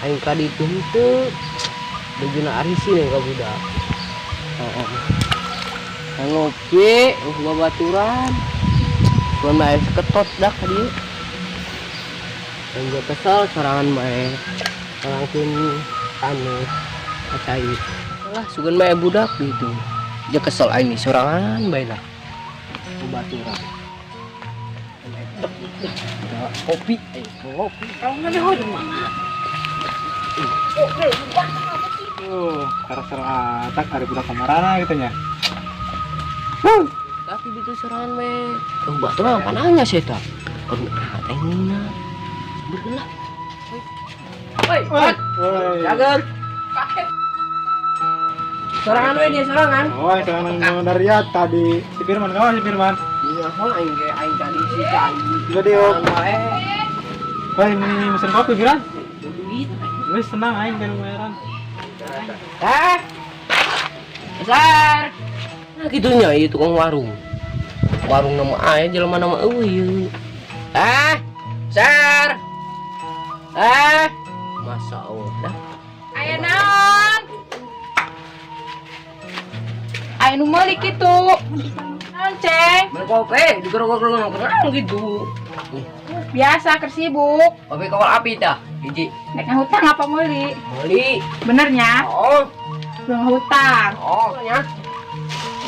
Aing ka ditu henteu. Bejuna arisin ka budak. Heeh. Ngopi, babaturan. Cuman bae ketot dah ka dieu. Aing kesel sorangan bae. Ngalangkeun taneuh ka cai. Lah sugan bae budak gitu. Dia kesel aing nih sorangan bae lah. Babaturan. Kopi, kopi. Kalau nggak ada mah. Tuh, karakter atak ada budak kamarana gitu nya. Tapi itu sorangan we. Oh, baturan apa nanya sih eta? Aduh, ah, aing nina. Bergelah. Woi, Woi. Jager. Sorangan we dia sorangan. Oh, sorangan dari ya tadi. Si Firman, kawan si Firman. Iya, ho aing ge aing tadi si cai. Jadi, Woi, ini mesin kopi, Firman. Duit. Wis tenang aing kan bayaran. Hah? Besar. Nah gitunya ieu tukang warung. Warung nama aing jelema nama eueuh ieu. Ah, besar. Ah, Masya Allah dah. Aya naon? Aya nu meuli kitu. Naon, Ceng? Beli kopi, digerogok-gerogok gitu. Biasa keur sibuk. Kopi kawal api tah, hiji. Nek ngahutang apa meuli? Meuli. Benernya? Oh, Belum ngahutang. oh nya.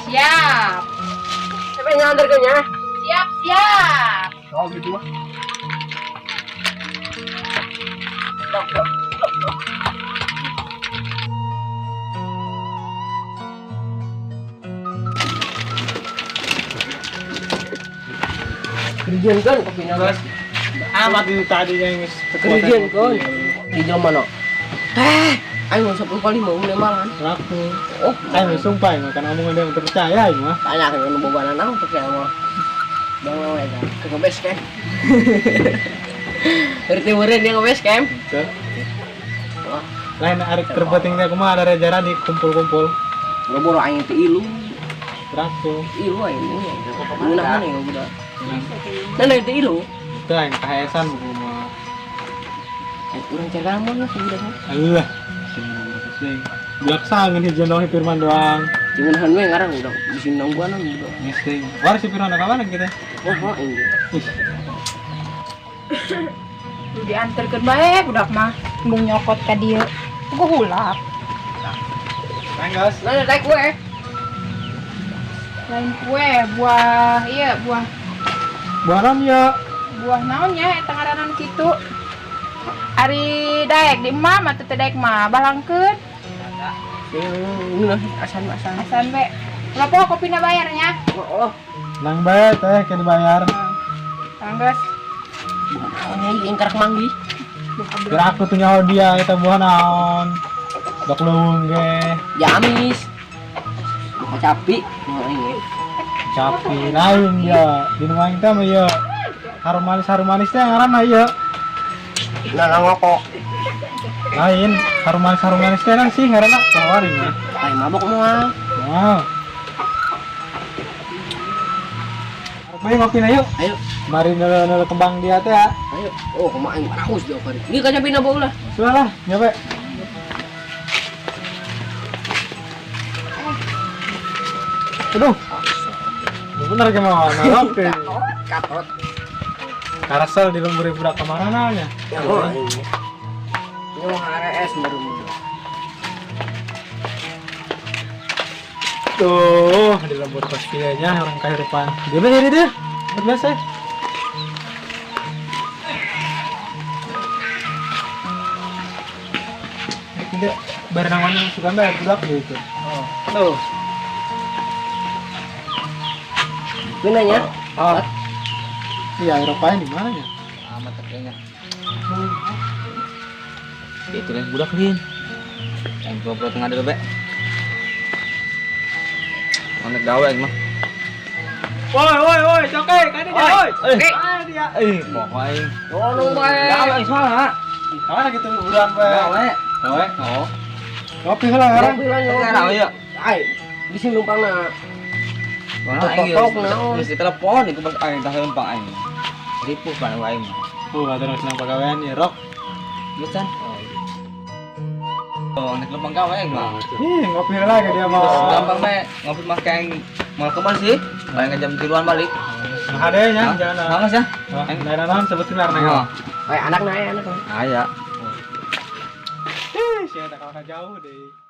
Siap. Siapa yang nganterkeun nya? Siap, siap. Oh gitu mah. Kerjaan kan kopi guys. Amat itu tadi yang Kerjaan kan. Di jalan mana? Teh, ayo 10 kali mau nemalan. Laku. Oh, Aing sumpah aing karena omongan dia terpercaya aing mah. tanya ke nu boga naon percaya mah. Bang we kan ke base camp. Ngerti meureun dia ke base camp. Gitu. Lain arek terpenting teh kumaha ada jarang di kumpul-kumpul. Boro-boro aing teh ilu. Laku. Ilu aing teh. Ngeunahan ya budak. Nah, nah teh ilu. Itu aing kahesan buku mah. Urang cari ramon lah budak mah. Allah. Sing. Budak sangen hiji doang si Firman doang. Jangan we ngarang budak bisi nangguanan budak. Geus War si Firman kapan gitu? Oh, oh aing. Ih, Lu dianterkeun bae budak mah. Embung nyokot ka dieu. Gua hulap. Aing guys. Nah, naik kue. Lain kue, buah iya buah Buah naon ya? buah naonnya eta ngaranna kitu. Ari daek di emak mah teu daek mah balangkeun Ini asan-asan. asan we. Kenapa kopina bayarnya? Oh, Nang bae teh ke dibayar. Tangges. oh, yang karak manggi. Kira aku tuh nyawa dia eta buah naon. Dok leuweung ge. Jamis. Kacapi. Oh, ini. Capi lain ya. Di rumah aing teh mah ya. Harum manis teh ngaranna ieu. Nah, ngokok. Lain, harum manis teh nang sih ngaranna tawarin ya. Aing mabok moal. Wow. Bae ngopi na yuk. Ayo, Mari nele-nele kembang dia teh ya. ayo. Oh, kumaha aing rakus jauh kali. Ini kacapi na ulah. Sudah lah, nyoba. Aduh. Bener ke mau oke. Katot. Karasel di lembur budak kamarana nya. Oh, aing. Ini mau HRS baru muda. Tuh, di lembur kos nya orang kehidupan. Dia mana dia? Biasa. Tidak barengan suka bayar budak gitu. Oh. Tuh. Gunanya? Oh. Iya, Eropanya di mana ya? Amat kayaknya. Itu lain budak lin. Yang gua tengah dulu, Be. Mana gawe mah. Woi, woi, woi, coke, kan dia, woi. Eh, dia. Eh, pokoknya aing. Tolong bae. Gawe aing soalnya. Kamana gitu buruan bae. Gawe. Gawe. Oh. Ngopi heula ngarang. Ngopi lah Gawe ya. Ai, di sini numpangna. Mana aing Tok-tok naon. geus ditelepon iku pas aing tah lempang aing. Ripuh pan aing. Oh, ada nang pagawean ya, Rok. Geus can. Oh, nek lempang gawe aing mah. Ih, ngopi lagi dia mah. Gampang bae, ngopi mah kayak aing mau kemana sih? Paling jam 3-an balik. Nah, ada nya jangan. Hangas ya? Nah, nah, sebut benar nih. Oh. Eh, anak na, anak. Aya. Ih, sih tak kalah jauh deh.